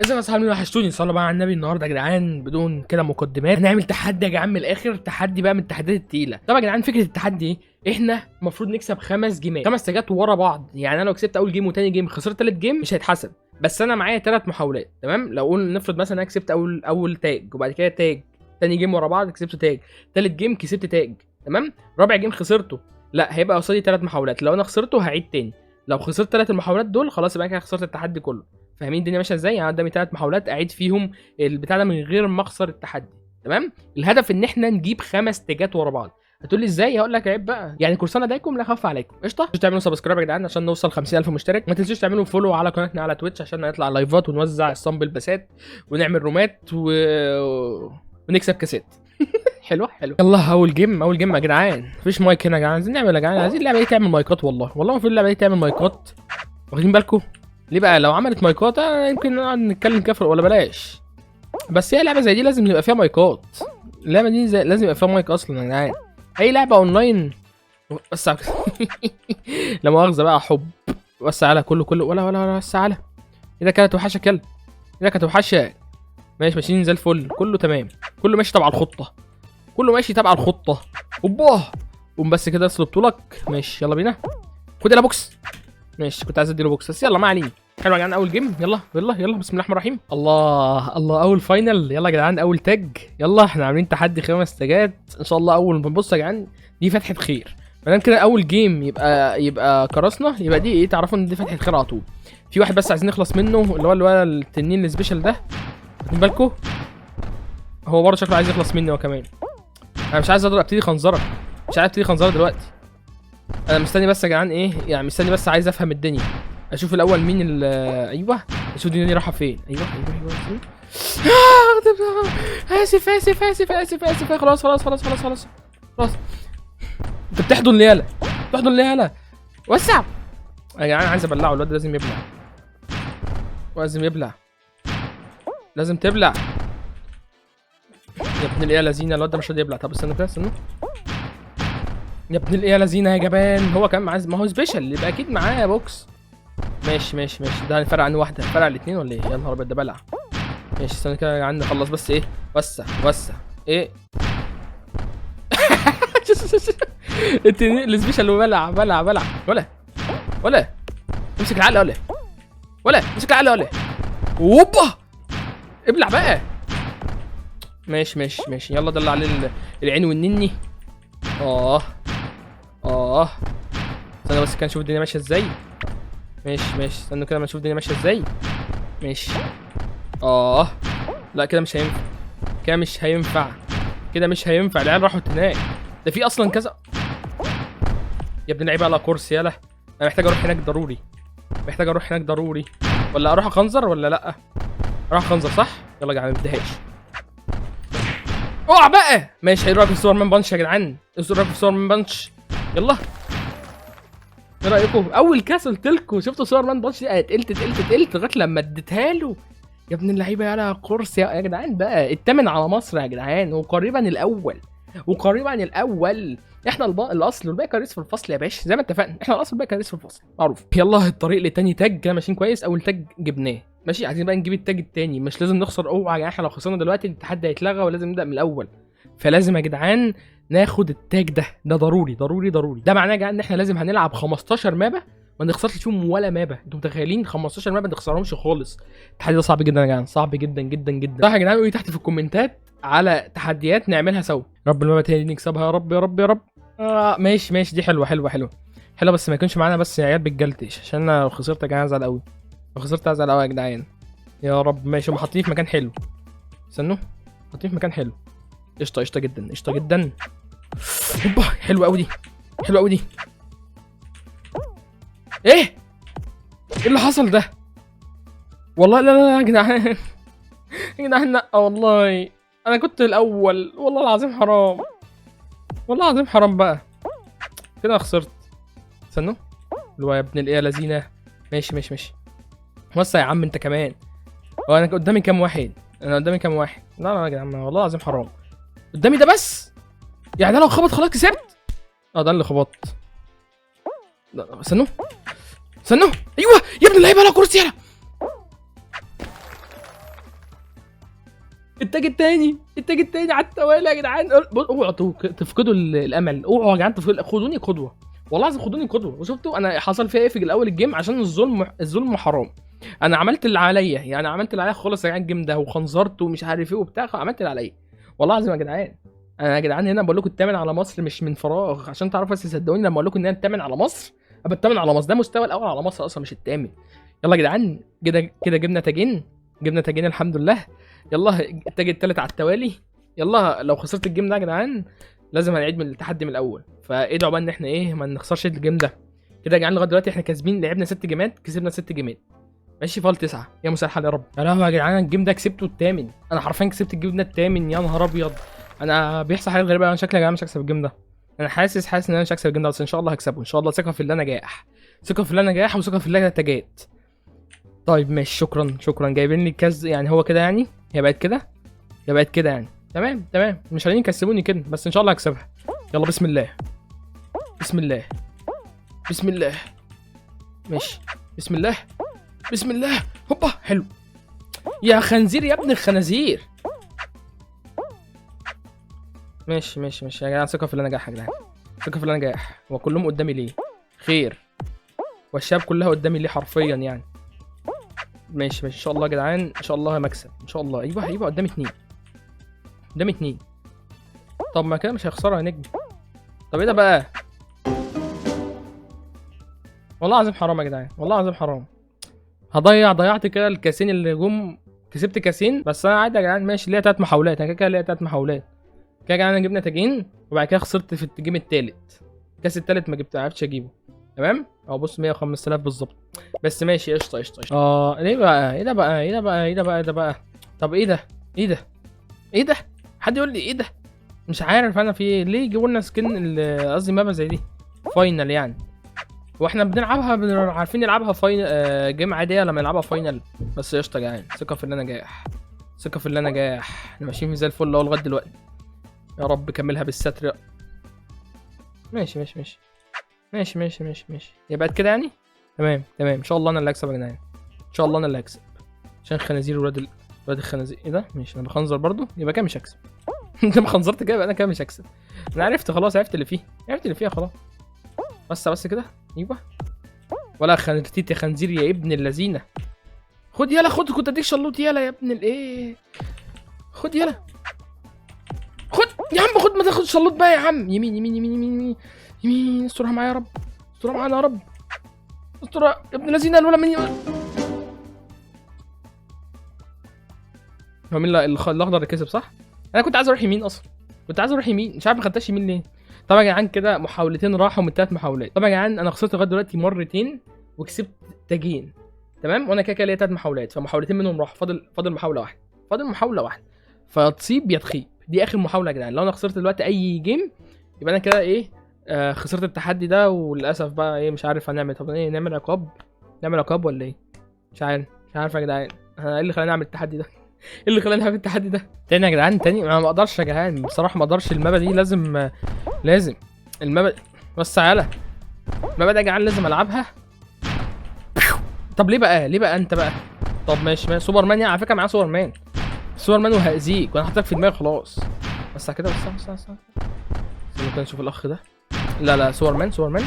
ازيكم يا صحابي؟ وحشتوني. صلوا بقى على النبي. النهارده يا جدعان بدون كده مقدمات هنعمل تحدي يا جدعان من الاخر، تحدي بقى من التحديات التقيله. طبعا يا جدعان فكرة التحدي ايه؟ احنا المفروض نكسب 5 جيمات، 5 تاجات ورا بعض. يعني انا لو كسبت اول game وتاني game خسرت تالت game مش هيتحسب، بس انا معايا 3 محاولات. تمام؟ لو قلنا نفرض مثلا انا كسبت اول تاج، وبعد كده تاج تاني game ورا بعض كسبت تاج، تالت game كسبت تاج، تمام؟ رابع game خسرته، لا هيبقى قصادي 3 محاولات. لو انا خسرته هعيد تاني، لو خسرت 3 المحاولات دول خلاص يبقى كده خسرت التحدي كله. فاهمين الدنيا ماشية ازاي؟ يعني قدامي 3 محاولات اعيد فيهم البتاع ده من غير ما اخسر التحدي. تمام؟ الهدف ان احنا نجيب 5 تاجات ورا بعض. هتقول لي ازاي؟ هقول لك عيب بقى، يعني كورسانا دايكم لا خف عليكم. قشطه؟ مش تعملوا subscribe يا جدعان عشان نوصل 50000 مشترك. ما تنسوش تعملوا follow على قناتنا على تويتش عشان نطلع لايفات ونوزع الصنب البسات ونعمل رومات ونكسب كاسات. حلو حلو. يلا اول game، اول game يا جدعان. مفيش مايك هنا يا جدعان، عايزين نعمل يا جدعان، عايزين اللعبة دي تعمل مايكات. والله والله المفروض اللعبة دي تعمل مايكات. واخدين بالكم؟ ليه بقى؟ لو عملت مايكات يمكن نقعد نتكلم كفر ولا بلاش. بس هي لعبه زي دي لازم يبقى فيها مايكات. اللعبة دي لازم يبقى فيها مايك اصلا يا جدعان. اي لعبه اونلاين بس لا مؤاخذة بقى حب. بس على كله كله ولا ولا ولا بس على اذا كانت وحشك، يلا اذا كانت وحشك. ماشي، ماشيين زي الفل، كله تمام، كله ماشي تبع الخطة، كله ماشي تبع الخطة. اوبا قوم بس كده اصلب طولك. ماشي يلا بينا، خد يلا بوكس. ماشي كنت عايز اديله بوكس بس يلا ما علينا. حلو يا جدعان اول game. يلا يلا يلا، بسم الله الرحمن الرحيم. الله الله، اول final. يلا يا جدعان اول تاج. يلا احنا عاملين تحدي 5 تاجات ان شاء الله. اول ما بص يا جدعان دي فتحه خير، ما دام كده اول game يبقى كرسنا، يبقى دي ايه؟ تعرفوا ان دي فتحه خير على طول. في واحد بس عايزين نخلص منه اللي هو الولد التنين ال special ده، واخدين بالكم؟ هو برضه شكله عايز يخلص مني هو كمان. انا مش عايز اضرب، ابتدي خنزره، مش عايز ابتدي خنزره دلوقتي. انا مستني بس يا جدعان ايه يعني، مستني بس عايز افهم الدنيا، اشوف الاول مين ال ايوه، اشوف الدنيا دي رايحة فين. ايوه ايوه ايوه، اسف اسف اسف اسف اسف، خلاص خلاص خلاص خلاص خلاص خلاص. انت بتحضن ليه يالا؟ بتحضن ليه يالا؟ وسع يا جدعان، عايز ابلعه الواد ده، لازم يبلع، لازم يبلع، لازم تبلع يا ابن الايه يا لذينه. الواد ده مش راضي يبلع. طب استنى كده، استنى يا ابن الايه يا لذينه يا جبان. هو كان معاه، ما هو special يبقى اكيد معاه بوكس. ماشي ماشي ماشي، ده هنفرق عنه واحدة، فرق الاثنين ولا ايه؟ يا نهار ابيض ده بلع. ماشي استنى كده يا جدعان نخلص بس ايه، وسع وسع ايه. التنين ال special بلع بلع بلع. ولا ولا امسك العقل، ولا ولا امسك العقل، ولا اوبا ابلع بقى. ماشي ماشي ماشي، يلا دلع عليه العين والنني. استنى بس كده نشوف الدنيا ماشية ازاي. ماشي ماشي، استنوا كده ما نشوف الدنيا ماشية ازاي. ماشي. لا كده مش هينفع، كده مش هينفع، كده مش هينفع. العيال راحوا هناك، ده في اصلا كذا يا ابن اللعيبة. على كرسي يلا، انا محتاج اروح هناك ضروري، محتاج اروح هناك ضروري. ولا اروح اخنزر ولا لا؟ اروح اخنزر صح؟ يلا يا جدعان ما نبداهاش. اقع بقى. ماشي، ايه رايكم في سوبرمان punch يا جدعان؟ ايه رايكم في سوبرمان punch؟ يلا ايه رايكم؟ اول كاس قلت لكم، شفتوا سوبرمان punch دي؟ اتقلت اتقلت اتقلت لغاية لما اديتها له يا ابن اللعيبة. يلا كرسي يا جدعان بقى، التامن على مصر يا جدعان، وقريبا الاول، وقريبا الاول. احنا الاصل والباقي كريس في الفصل يا باشا، زي ما اتفقنا، احنا الاصل والباقي كريس في الفصل معروف. يلا الطريق لتاني تاج كده ماشيين كويس. اول تاج جبناه ماشي، عايزين بقى نجيب التاج التاني. مش لازم نخسر، اوعى يا جدعان، احنا لو خسرنا دلوقتي التحدي هيتلغى ولازم نبدا من الاول. فلازم يا جدعان ناخد التاج ده، ده ضروري ضروري ضروري. ده معناه يا جدعان ان احنا لازم هنلعب 15 مابه ما نخسرش فيهم ولا مابه. انتوا متخيلين 15 مابه ما نخسرهمش خالص؟ التحدي ده صعب جدا يا جدعان، صعب جدا جدا جدا. صح يا جدعان؟ قولوا تحت في الكومنتات على تحديات نعملها سوا. رب المابه تاني دي نكسبها يا رب يا رب يا رب. ماشي ماشي، دي حلوة حلوة حلوة حلوة، بس ما يكونش معانا بس يا عيال بتجلتش، عشان انا لو خسرت يا جدعان هزعل قوي، لو خسرت هزعل قوي يا جدعان يا رب. ماشي، هم حاطيني في مكان حلو، استنوا حاطيني في مكان حلو. قشطه قشطه جدا قشطه جدا. اوبا حلوة قوي دي، حلوة قوي دي. ايه؟ ايه اللي حصل ده؟ والله لا لا لا يا جدعان يا جدعان لا والله انا كنت الاول، والله العظيم حرام، والله العظيم حرام بقى كده خسرت. استنوا اللي هو يا ابن الايه يا لذينه. ماشي ماشي ماشي، وسع يا عم انت كمان. هو انا قدامي كام واحد؟ انا قدامي كام واحد؟ لا لا يا جدعان والله العظيم حرام، قدامي ده بس يعني، ده لو خبط خلاص كسبت. ده اللي خبط. لا، استنوا استنوا، ايوه يا ابن اللعيبة، على كرسي يلا. التاج التاني، التاج التاني على التوالي يا جدعان. اوعوا تفقدوا الامل، اوعوا يا جدعان تفقدوا، خدوني قدوة والله العظيم، خدوني قدوة. وشفتوا انا حصل فيها ايه في الاول ال game؟ عشان الظلم، الظلم حرام. انا عملت اللي عليا، يعني عملت اللي عليا خالص يا جدعان. ال game ده وخنزرت ومش عارف ايه وبتاع، عملت اللي عليا والله العظيم يا جدعان. انا يا جدعان هنا بقول لكم الثامن على مصر مش من فراغ، عشان تعرفوا بس، صدقوني لما اقول لكم ان انا الثامن على مصر ابقى الثامن على مصر. ده مستوى الاول على مصر اصلا مش الثامن. يلا يا جدعان كده كده جبنا تاجين، جبنا تاجين الحمد لله. يلا التاج الثالث على التوالي. يلا لو خسرت ال game ده يا جدعان لازم هنعيد من التحدي من الاول، فادعوا بقى ان احنا ايه ما نخسرش ال game ده. كده يا جدعان لغاية دلوقتي احنا كاسبين، لعبنا 6 جيمات كسبنا 6 جيمات. ماشي فال 9 يا مسهل يا رب. يا لهوي يا جدعان ال game ده كسبته الثامن، انا حرفيا كسبت ال game ده الثامن. يا نهار ابيض، انا بيحصل حاجات غريبة. انا شكلي يا جدعان مش هكسب ال game ده، انا حاسس ان انا مش هكسب ال game ده، بس ان شاء الله هكسبه ان شاء الله. ثقة في الله نجاح، ثقة في الله نجاح، وثقه في الله تاجات. طيب ماشي، شكرا شكرا. جايبين لي كاز يعني، هو كده يعني، هي بقت كده، هي بقت كده يعني. تمام تمام، مش عايزين يكسبوني كده، بس ان شاء الله هكسبها. يلا بسم الله بسم الله بسم الله. ماشي بسم الله بسم الله. هوبا حلو يا خنزير يا ابن الخنازير. ماشي ماشي ماشي يا جدعان، ثقة في الله نجاح يا جدعان، ثقة في الله نجاح. هو كلهم قدامي ليه؟ خير، والشباب كلها قدامي ليه حرفيا يعني. ماشي ماشي ان شاء الله يا جدعان، ان شاء الله مكسب ان شاء الله. ايوه ايوه قدامي اتنين، قدامي اتنين. طب ما كده مش هيخسروا يا نجم. طب ايه ده بقى؟ والله العظيم حرام يا جدعان، والله العظيم حرام. هضيع، ضيعت كده الكاسين اللي جم، كسبت كاسين بس. انا عادي يا جدعان ماشي، ليا 3 محاولات، انا كده كده ليا 3 محاولات كده يا جدعان. جبنا تاجين وبعد كده خسرت في ال game التالت، الكاس التالت ما جبت، عرفتش اجيبه. تمام اهو بص 105000 بالظبط بس. ماشي قشطه قشطه قشطه. ليه بقى؟ ايه ده بقى؟ ايه ده بقى؟ ايه ده بقى؟ ايه ده بقى؟ طب ايه ده؟ ايه ده؟ ايه ده؟ حد يقول لي ايه ده؟ مش عارف انا في ايه. ليه يجيبوا لنا skin قصدي map زي دي final يعني؟ واحنا بنلعبها عارفين نلعبها final game عادية لما نلعبها final. بس قشطه يا جدعان، ثقة في اللي نجاح، ثقة في اللي نجاح. احنا ماشيين زي الفل اهو لغاية دلوقتي. يا رب كملها بالستر. ماشي ماشي ماشي ماشي ماشي ماشي ماشي. يبقى بقت كده يعني. تمام تمام ان شاء الله انا اللي هكسب يا جدعان، ان شاء الله انا اللي هكسب عشان خنازير ولاد ولاد الخنازير. ايه ده؟ ماشي انا بخنزر برضو، يبقى كده مش هكسب. انت ما خنزرت كده يبقى انا كده مش هكسب. انا عرفت خلاص، عرفت اللي فيه، عرفت اللي فيها خلاص. بس كده. ايوه ولا خنزير يا خنزير يا ابن اللذينه. خد يلا خد، كنت اديك شلوط يلا يا ابن الايه. خد يلا خد يا عم، خد ما تاخد شلوط بقى يا عم. يمين يمين يمين يمين يمين يمين. استرها معايا يا رب، استرها معانا يا رب، استرها يا ابن اللذينه. الولا من هو مين الاخضر اللي كسب صح؟ انا كنت عايز اروح يمين اصلا، كنت عايز اروح يمين، مش عارف ما خدتهاش يمين ليه. طبعا يا جدعان كده محاولتين راحوا من 3 محاولات. طبعا يا جدعان انا خسرت لغاية دلوقتي مرتين وكسبت تاجين. تمام، وانا كده كده ليا 3 محاولات، فمحاولتين منهم راحوا، فاضل محاولة واحدة، فاضل محاولة واحدة. فتصيب يا تخيب، دي اخر محاولة يا جدعان. لو انا خسرت دلوقتي اي game يبقى انا كده ايه، خسرت التحدي ده، وللاسف بقى ايه مش عارف هنعمل. طب ايه نعمل عقاب؟ نعمل عقاب ولا ايه؟ مش عارف، مش عارف يا جدعان. انا ايه اللي خلاني اعمل التحدي ده؟ ايه اللي خلاني اعمل التحدي ده؟ تاني يا جدعان، تاني. انا ما اقدرش يا جدعان بصراحة، ما اقدرش. المابا دي لازم، لازم المابا بس تعالى المابا ده يا جدعان لازم العبها. طب ليه بقى؟ ليه بقى انت بقى؟ طب ماشي ماشي. سوبرمان يعني على فكرة معاه سوبرمان، سوبرمان وهأذيك وانا حاططك في دماغي خلاص. بس على كده، بس بس بس بس ممكن نشوف الاخ ده. لا لا سوبرمان، سوبرمان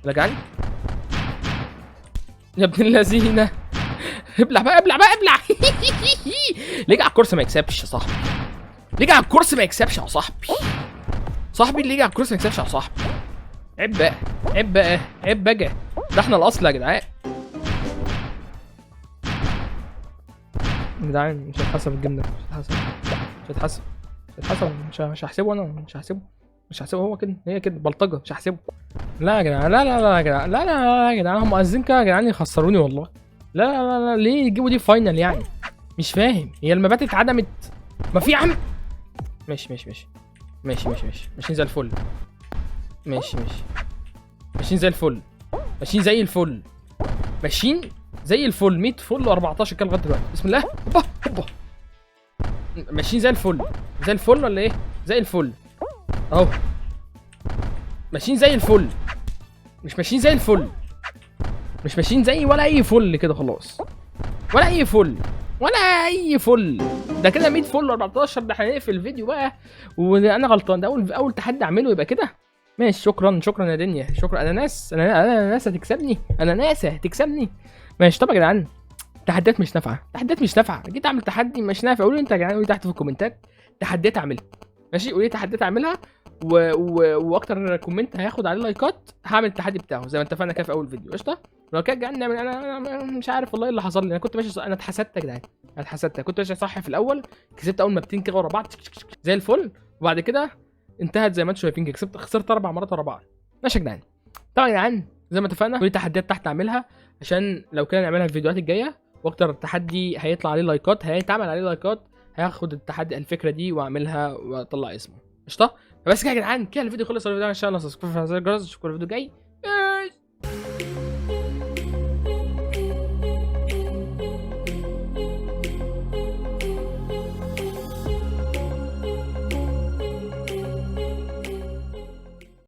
رجعني يا ابن اللذينه. ابلع بقى، ابلع بقى، ابلع. ليه على الكرسي ما يكسبش يا صاحبي؟ ليه على الكرسي ما يكسبش يا صاحبي؟ صاحبي اللي يجي على الكرسي ما يكسبش يا صاحبي. عيب بقى، عيب بقى، عيب بقى. ده احنا الاصل يا جدعان. يا جدعان مش هيتحسب ال game ده، مش هيتحسب، مش هيتحسب، مش هيتحسب، مش هحسبه انا، مش هحسبه، مش هحسبه. هو كده، هي كده بلطجه، مش هحسبه. لا يا جدعان، لا لا لا يا جدعان، لا لا لا يا جدعان، هم قاصدين كده يا جدعان يخسروني والله. لا لا لا لا، ليه يجيبوا دي final يعني؟ مش فاهم. هي المبات اتعدمت؟ ما في يا عم. ماشي ماشي ماشي ماشي ماشي ماشي، ماشيين زي الفل. ماشي ماشي، ماشيين زي الفل، ماشيين زي الفل، ماشيين زي الفل. 100 فل و14 كده لغاية دلوقتي. بسم الله. هوبا هوبا، ماشيين زي الفل، زي الفل ولا ايه؟ زي الفل اهو، ماشيين زي الفل. مش ماشيين زي الفل، مش ماشيين زي ولا اي فل كده خلاص، ولا اي فل، ولا اي فل. ده كده 100 فل 14. ده احنا هنقفل الفيديو بقى وانا غلطان. ده اول تحدي اعمله يبقى كده. ماشي، شكرا شكرا يا دنيا، شكرا. انا ناس، انا ناس هتكسبني، انا ناس هتكسبني. ماشي. طب يا جدعان تحديات مش نافعة، تحديات مش نافعة. جيت اعمل تحدي مش نافع. قولوا لي انت يا جدعان، قولوا لي تحت في الكومنتات تحديات اعملها. ماشي، قولوا لي تحديات اعملها واكتر comment هياخد عليه لايكات هعمل التحدي بتاعه زي ما اتفقنا كده في اول فيديو. قشطه. لو كده يا جدعان نعمل. انا مش عارف والله ايه اللي حصل لي. انا كنت ماشي صح، انا اتحسدت يا جدعان، انا اتحسدت. كنت ماشي صح في الاول، كسبت اول مابتين كده ورا بعض زي الفل، وبعد كده انتهت زي ما انتم شايفين كده، خسرت 4 مرات ورا بعض. ماشي يا جدعان. طبعا يا جدعان زي ما اتفقنا قولوا لي تحديات تحت اعملها عشان لو كده نعملها في الفيديوهات الجاية، واكتر تحدي هيطلع عليه لايكات، هيتعمل عليه لايكات، هياخد التحدي الفكرة دي واعملها واطلع اسمه. قشطه. فبس كده يا جدعان، كده الفيديو خلص. الفيديو ان شاء الله subscribe وفعل زر الجرس، اشوفكم الفيديو الجاي.